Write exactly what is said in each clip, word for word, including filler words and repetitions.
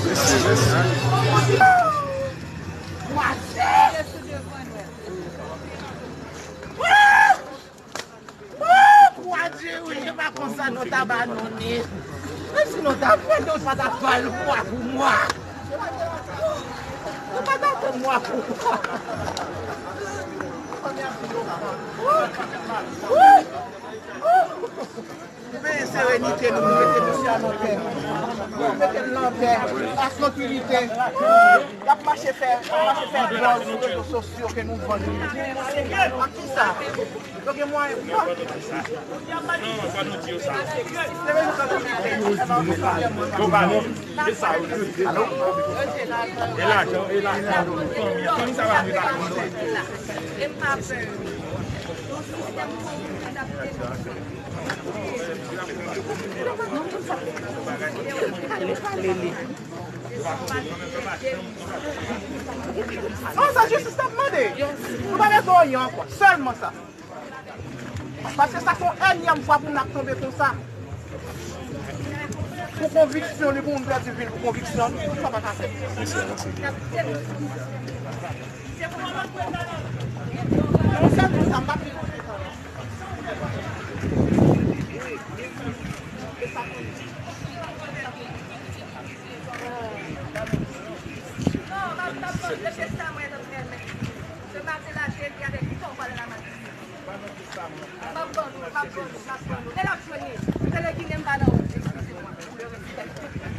Mèsi, mèsi. Wouy! Bondye, wi, se pa konsa nou ta ba nou ni. Menm si nou ta pran, nou pa ta ba l mwa pou mwa. Nou pa ta pran mwa pou mwa. Wi, wi. Nou veye serenite nou, nou mete misye a nan pè. Nou mete l nan pè, a trankilite. Y ap mache fè, y ap mache fè dòl sou rezo sosyo ke nou vann li. Ak kisa? Yo gen mwayen pou sa? Se rezo sosyo ki fè yo. Yo ba nou. Se sa yo di. E lajan, e lajan. Fanmi, fanmi sa va nou la. E m pa pè. Yon sistèm kowopi k ap defann. Non, sa jistis t ap mande. Nou pa bezwen anyen ankò. Sèlman sa. Paske sa se yon ènyèm fwa pou n ap tonbe konsa. Pou konviksyon li, pou moun pèdi vi l pou konviksyon li, sa pa ka fèt. Yon sèl moun sa m p ap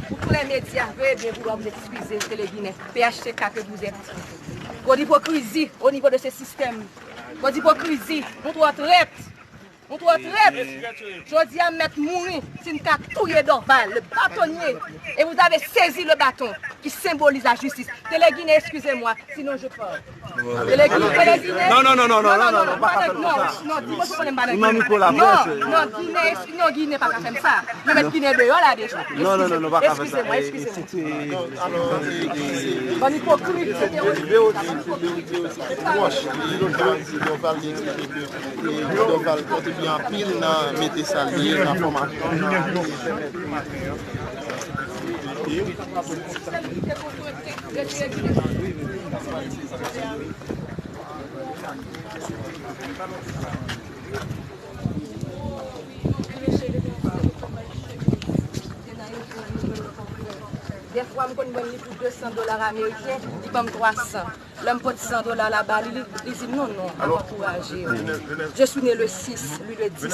Pour tous les médias, veuillez bien vouloir vous excuser, Télé Guinée. P H T K que vous êtes. Trop d'hypocrisie au niveau de ce système. Trop d'hypocrisie. Nou twò trèt. Nou twò trèt. Jodi a, m mèt mouri si n ka touye Dorval, le bâtonnier. Et vous avez saisi le bâton qui symbolise la justice. Télé Guinée, excusez-moi, sinon je pars. Télé Guinée, Télé Guinée. Non, non, non, non, non, non, non, non, non, pa ka fè non, konsa. Non, di mwen si w konnen m pa nan Guinée. Non, non, Guinée, non, Guinée pa ka fè m sa. Yo mèt Guinée deyò la deja. Non, non, non, non, pa ka fè sa. Excusez-moi, excusez-moi. Bann ipokrit. Li vle w di, li vle w di w se pwòch, li vle w di Dorval, li eksplike ke, e, Dorval kontribye anpil nan mete sa l ye nan fòmasyon, nan pèmèt yo. Dèfwa, m konn vann li pou de san dola ameriken, li ban m twa san. Lè m pote san dola la ba li, li, li di m, "Non, non, pa ankouraje yo." Je suis né le six, lui le dix.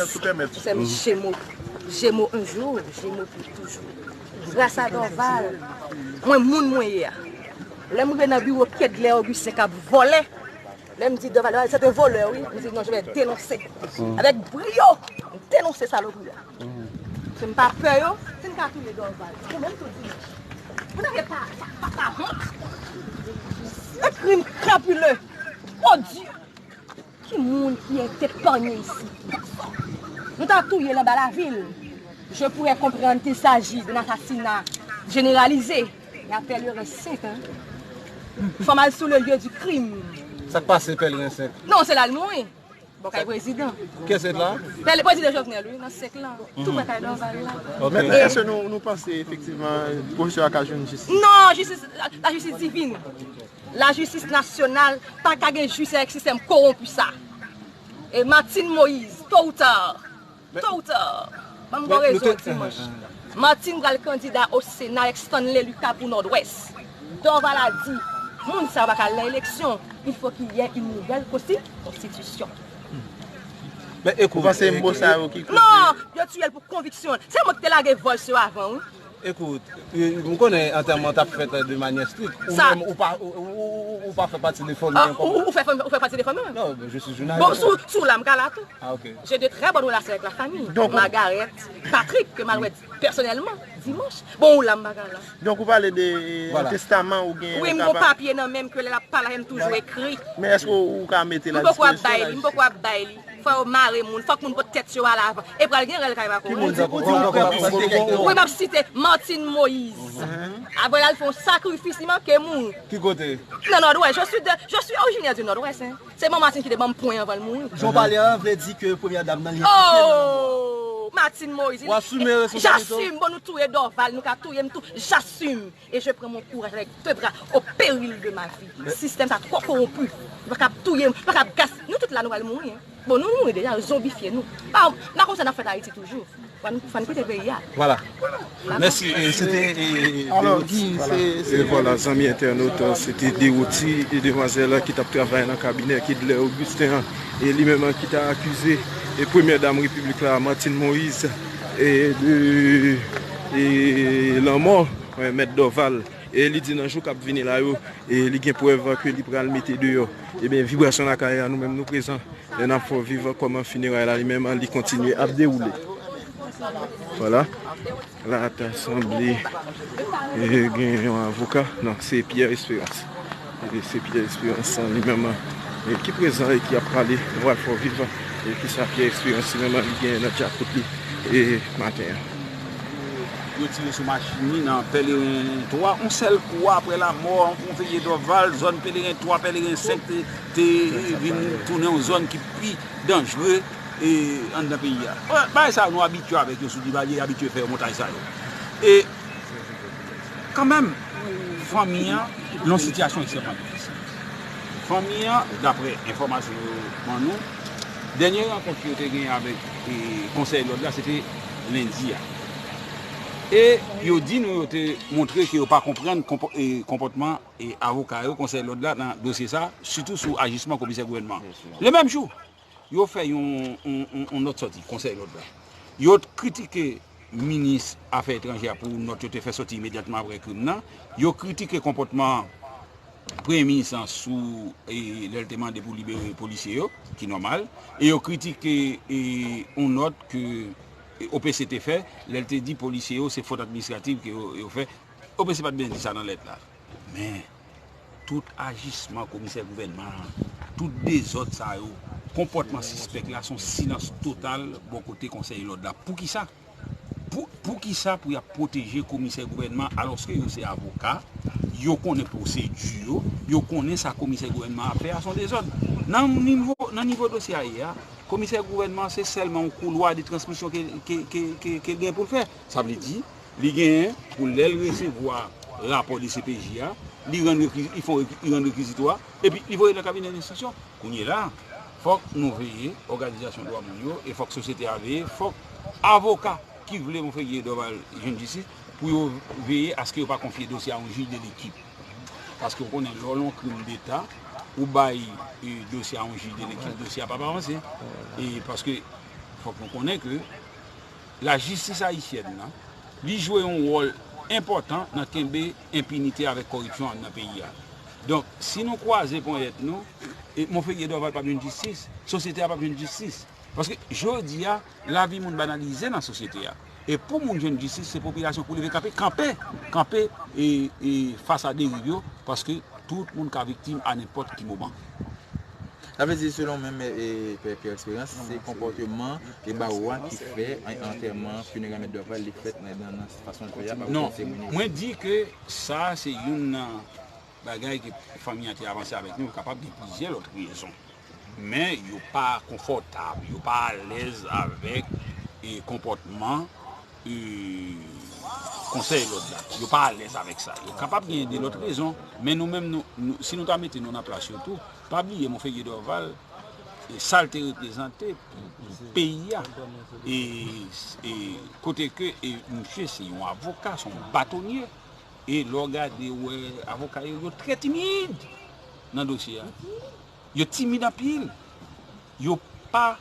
Sè m Gémeaux. Gémeaux un jour, Gémeaux pour toujours. Gras a Dorval, mwen moun mwen ye a. Lè m rive nan biwo Kedlè Augustin k ap vòlè, lè m di Dorval, "Dorval, c'est un voleur, oui." M di, "Non, je vais dénoncer." Avec brio, m denonse salopri a. Se m pa pè yo, si n ka touye Dorval, se pou menm tou dimanch. Vous n'avez pas, pas, pas honte? Un crime crapuleux, odieux. Ki moun ki ete panye isi? Pèsonn. Nou ta touye l anba lavil. Je pourrais comprendre qu'il s'agit d'un assassinat généralisé. Mais à Pèleren senk, hein. Fò m al sou le lieu du crime. Sa k pase Pèleren senk? Non, se la l mouri. Bò kay prezidan. Kiyès ki la? Pèl-, prezidan Jovenel, wi, nan senk lan. Tou prè kay Dorval la. Ok. Men, men èske nou, nou panse efektivman pwofesè a ka jwenn jistis? Non, jistis, la, la jistis divin. Lajistis nasyonal pa ka gen jis avèk sistèm kowonpi sa. E Martine Moïse, tôt ou tard, tôt ou tard, ban m ba w rezon dimanch. Martine pral kandida o Sena avèk Stanley Lucas pou Nòdwès. Dorval a di, moun sa yo pa ka al nan eleksyon. Il faut qu'il y ait une nouvelle consti-, constitution. Men ekout, ou panse mo sa yo ki koze? Non, yo tiye l pou konviksyon. Se mwen ki te lage voice yo avan, wi. Ekout, e, m konnen antèman t ap fèt de manyè strik. Ou menm, ou pa, ou, ou, ou, ou pa fè pati de fanmi an kòm. Ou, ou fè fanmi, ou fè pati de fanmi an? Non, je suis journaliste. Bon, sou, sou la, m ka la tou. Ah, ok. J'ai de très bonnes relations avec la famille. Donk, Margaret, Patrick, ke m al wè pèsonèlman, dimanch. Bon, ou la, m pa ka la. Donk, ou pale de, e, testaman ou gen. Wi, m gon papye nan men m ke lè l ap pale avè m toujou ekri. Men èske ou ka mete l a dispozisyon lajistis? M poko ap bay li, m poko ap bay li. Fò yo mare moun, fòk moun pot tèt yo al avan. E pral gen rèl kay Macron. Ki moun sa? Wi, m ap site Martine Moïse. Avan l al fè yon sakrifis, li manke moun. Ki kote? Nan Nòdwès. Je suis de, je suis originaire du Nòdwès, hein. Se Mama Martine ki te ban m pwen anvan l mouri. Jan w pale a vle di ke premyè dam nan li. Oh! Martine Moïse. Ou asime responsabilite w? J'assume. Bon, nou touye Dorval, nou ka touye m tou. J'assume. Et je prends mon courage avec deux bras au péril de ma vie. Sistèm sa twò kowonpi. Yo pa kab touye m, yo pa kab gas. Nou tout la, nou pral mouri, hein. Bon, nou mouri deja, yo zonbifye nou. Pa, m pa konn sa n ap fè Ayiti toujou. Fò n, fò n kite peyi a. Vwala. Mèsi. E, se te, e, Alò, Guy, se, se... E vwala, zanmi entènot, se te Deroti, e demwazèl ki t ap travay nan kabinè Kedlè Augustin an. E li menm ki ta akize e premyè dam repiblik la, Martine Moïse, e de e lanmò, e, mèt Dorval. E li di nan jou k ap vini la yo, e li gen prèv ke li pral mete deyò. Ebyen, vibrasyon lakay la, nou menm nou prezan. Lè n ap fè w viv kòman fineray la li menm li kontinye ap dewoule. Vwala. La ta sanble gen yon avoka. Non, se Pierre Espérance. Se Pierre Espérance li menm ki prezan e ki ap pale. Nou pral fè w viv e kisa Pierre Espérance li menm li genyen nan djakout li e maten an. Yo tire sou machin li nan Pèleren twa. Yon sèl kou apre lanmò Monferrier Dorval, zòn Pèleren twa, Pèleren senk te, te vin tounen yon zòn ki pi danjre e anndan peyi a. Bagay sa yo nou abitye avèk yo sou Divalye, abitye fè yo montaj sa yo. E kanmenm, fanmi an nan yon sitiyasyon ekstrèmman difisil. Fanmi an, daprè enfòmasyon yo ban nou, dènye rankont yo te genyen avèk e, konsèy lòd la, se te lendi a. E yo di nou yo te montre ke yo pa konprann konpò- e, konpòtman e, avoka yo, konsèy lòd la, nan dosye sa, sitou sou ajisman komisè gouvènman an. Le menm jou, yo fè yon, yon, yon, yon nòt sòti, konsèy lòd la. Yo kritike minis afè etranjè a pou nòt yo te fè sòti imedyatman apre krim nan. Yo kritike konpòtman premye minis lan sou e, lè l te mande pou libere polisye yo, ki nòmal. E yo kritike e, yon nòt ke e, O P C te fè, lè l te di polisye yo se fot administrativ ke yo, yo fè. O P C pa t byen di sa nan lèt la. Men, tout ajisman komisè gouvènman an, tout dezòd sa yo, konpòtman sispèk la, se yon silans total bò kote konsèy lòd la. Poukisa? Pou, poukisa pou y ap pwoteje komisè gouvènman alòske yo se avoka, yo konnen pwosedi yo, yo konnen sa komisè gouvènman ap fè a se yon dezòd. Nan nivo, nan nivo dosye a ye a, komisè gouvènman se sèlman yon koulwa de transmisyon ke, ke, ke, ke, ke l gen pou l fè. Sa vle di, li genyen pou lè l resevwa rapò D C P J a, li rann rekizi, li fè yon reki- li rann rekizitwa, epi li voye nan kabinè lenstriksyon. Kounye la, fòk nou veye òganizasyon dwa moun yo, e fòk sosyete a veye, fòk avoka ki vle Monferrier Dorval jwenn jistis, pou yo veye aske yo pa konfye dosye a yon jij de lekip. Paske w konnen, lè w nan yon krim deta, ou bay e, dosye a yon jij de lekip, dosye a p ap avanse. E paske, fòk nou konnen ke lajistis ayisyèn nan, li jwe yon wòl enpòtan nan kenbe enpinite avèk kòripsyon anndan peyi a. Donk, si nou kwaze ponyèt nou, e Monferrier Dorval p ap jwenn jistis, sosyete a p ap jwenn jistis. Paske, jodi a, lavi moun banalize nan sosyete a. E pou moun jwenn jistis, se popilasyon pou leve kanpe, kanpe, kanpe e, e fas a deriv yo, paske tout moun ka viktim a nenpòt ki moman. Sa vle di, selon menm e, Pè Pierre Espérance, se konpòteman e bawo a ki fè an- antèman, fineray Mèt Dorval li fèt nan, nan, nan fason l fè a, pa Non, konn seremoni. Mwen di ke sa se youn nan bagay ke fanmi an te avanse avèk nou, kapab gen plizyè lòt rezon. Men yo pa konfòtab, yo pa alèz avèk e, konpòtman e, konsèy lòd la. Yo pa alèz avèk sa. Yo kapab gen de lòt rezon, men nou menm, nou, nou, si nou ta mete nou nan plas yo tou, pa bliye Monferrier Dorval, e sa l te reprezante pou, pou peyi a. E, e kote ke e, misye se yon avoka, se yon batonye. E lè w gade, w wè avoka yo, yo trè timid nan dosye a. Yo timid anpil. Yo pa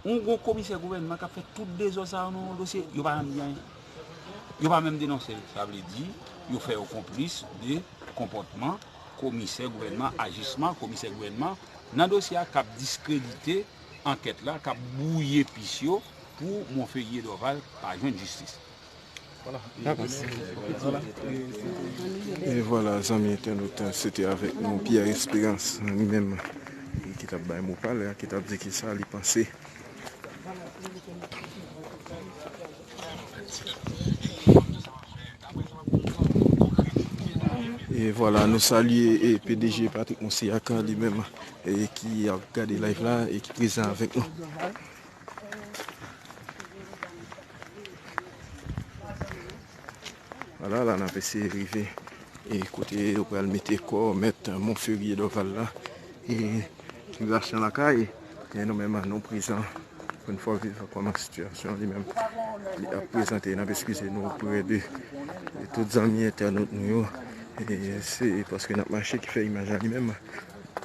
yon gwo komisè gouvènman k ap fè tout dezòd sa yo nan yon dosye, yo pa janm di anyen. Yo pa menm denonse l. Sa vle di, yo fè yo konplis de konpòtman komisè gouvènman, ajisman komisè gouvènman nan dosye a k ap diskredite ankèt la, k ap bwouye pis yo pou Monferrier Dorval pa jwenn jistis. E vwala, zanmi entènot, se te avèk nou Pierre Espérance, li menm ki t ap bay mo pa l, ki t ap di kisa li panse. E vwala, nou salye e P D G Patrick Moussayac, li menm e ki ap gade live la e ki prezan avèk nou. Vwala, la n ap eseye rive e kote yo pral mete kò mèt Monferrier Dorval la. E Liberasyon Lakay, e nou menm nou prezan pou n fè w viv kòman sitiyasyon li menm li ap prezante. N ap eskize nou oprè de tout zanmi entènot nou yo. E se paske n ap mache ki fè imaj la li menm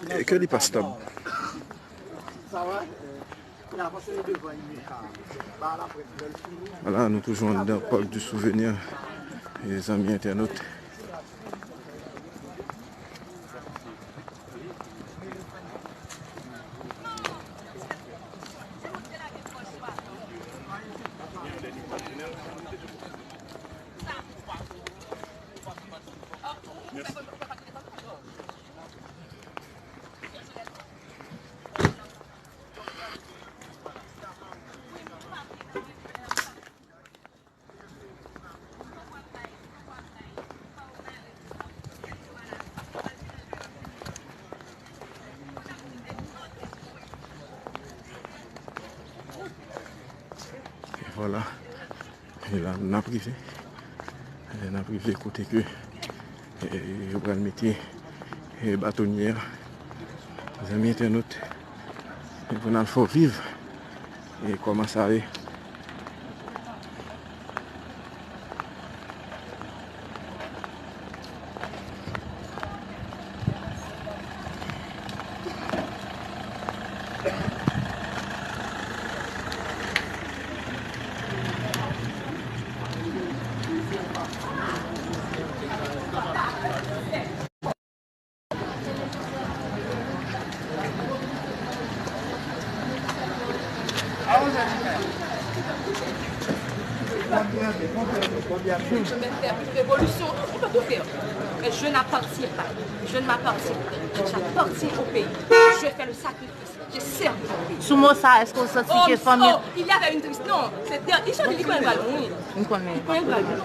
e ke li pa stab. Vwala, nou toujou anndan Parc du Souvenir. E zanmi entènot. Vwala. E la, n ap rive. E n ap rive kote ke, e, yo pral mete, e, batonye a. Zanmi entènot, e pou n al fè w viv e kòman sa ye. Révolution, on peut tout faire. Mais je n'appartiens pas. Je ne m'appartiens pas. J'appartiens au pays. Je fais le sacrifice. J'ai servi mon pays. Sou mo sa, èske w santi ke fanmi... Oh, il y avait une triste, non, c'est der-, il se dit, li konnen l pral mouri. M konnen. Li konnen l pral mouri.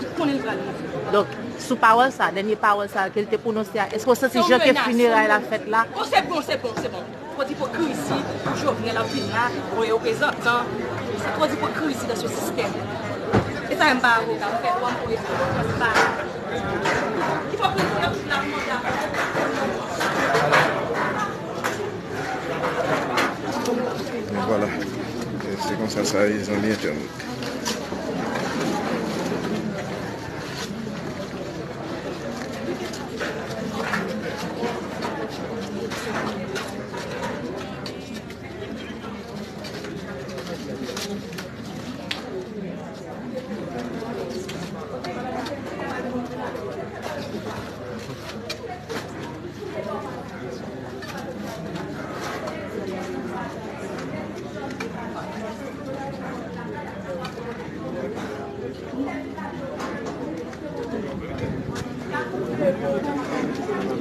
Li konnen l pral mouri. Donk, sou pawòl sa, dènye pawòl sa ke l te pwononse a, èske w santi jan ke fineray la fèt la? Oh, c'est bon, c'est bon, c'est bon. Twò dipokrizi pou Jovenel ap vin la, pou reprezantan. C'est trop d'hypocrisie dans ce système. E sa menm pa avoka, m fè dwa m pou reprezantan, se pa ipokrizi ap vin la pou manda. Vwala. Se konsa sa ye, zanmi entènot.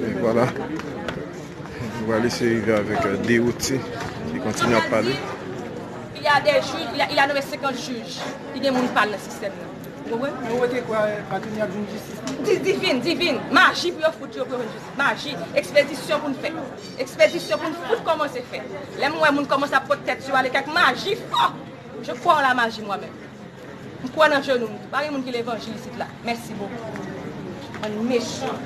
E vwala. Nou pral eseye rive avèk, euh, Derouty ki kontinye ap pale. Il y a des juges, il a, il a nommé cinquante juges. Li gen moun pa l nan sistèm nan. Ou konprann? Nou rete kwè, euh, Batonye ap jwenn jistis li? Di-, divin, divin. Maji pou yo fout yo, pou yo jwenn jistis. Maji. Ekspedisyon pou n fè. Ekspedisyon pou n fout kòmanse fè. Lè m wè moun kòmanse ap pot tèt yo ale, kèk maji fò. Je crois en la magie moi-même. M kwè nan jenou m tou. Pa gen moun ki levanjil isit la. Mèsi bokou. Bann mechan.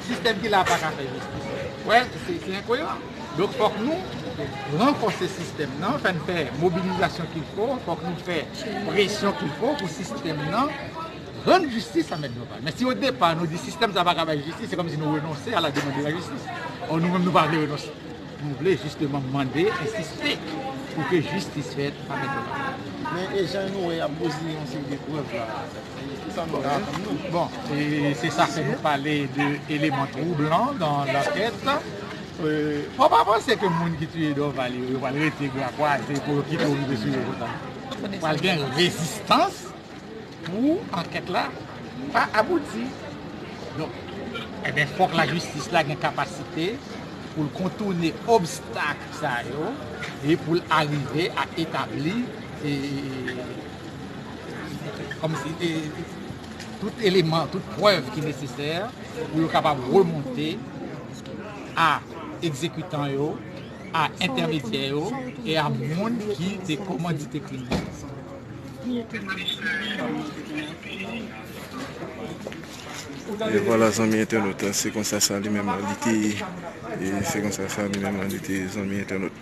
Sistèm ki la pa ka fè jistis. Wè, se, se enkoyeran. Donk, fòk nou ranfòse sistèm nan, fè n fè mobilizasyon ki fò, fòk nou fè presyon ki fò pou sistèm nan rann jistis a mèt Dorval. Men si o depa nou di sistèm sa pa ka bay jistis, se kòmsi nou renonse a la demann de la jistis. Or, nou menm, nou pa vle renonse. Nou vle jisteman mande, ensiste pou ke jistis fèt a mèt Dorval. Men e jan nou wè y ap bouzye yon seri de prèv la, ki sa nou ka atann nou? Bon, e se sa fè nou pale de eleman twouble nan lankèt. Euh, fò pa panse ke moun ki tiye Dorval yo, yo pral rete bra kwaze pou yo kite yo rive sou yo konsa. Pral gen rezistans pou ankèt la pa abouti. Donk, ebyen, fòk lajistis la gen kapasite pou l kontoune obstak sa yo e pou l arive a etabli, e, kòmsi, e, tout eleman, tout prèv ki nesesè pou yo kapab remonte a egzekitan yo, A entèmedyè yo e a moun ki te kòmandite krim nan. E vwala, zanmi entènot, se konsa sa li menm li te ye. E se konsa sa li menm li te ye, zanmi entènot.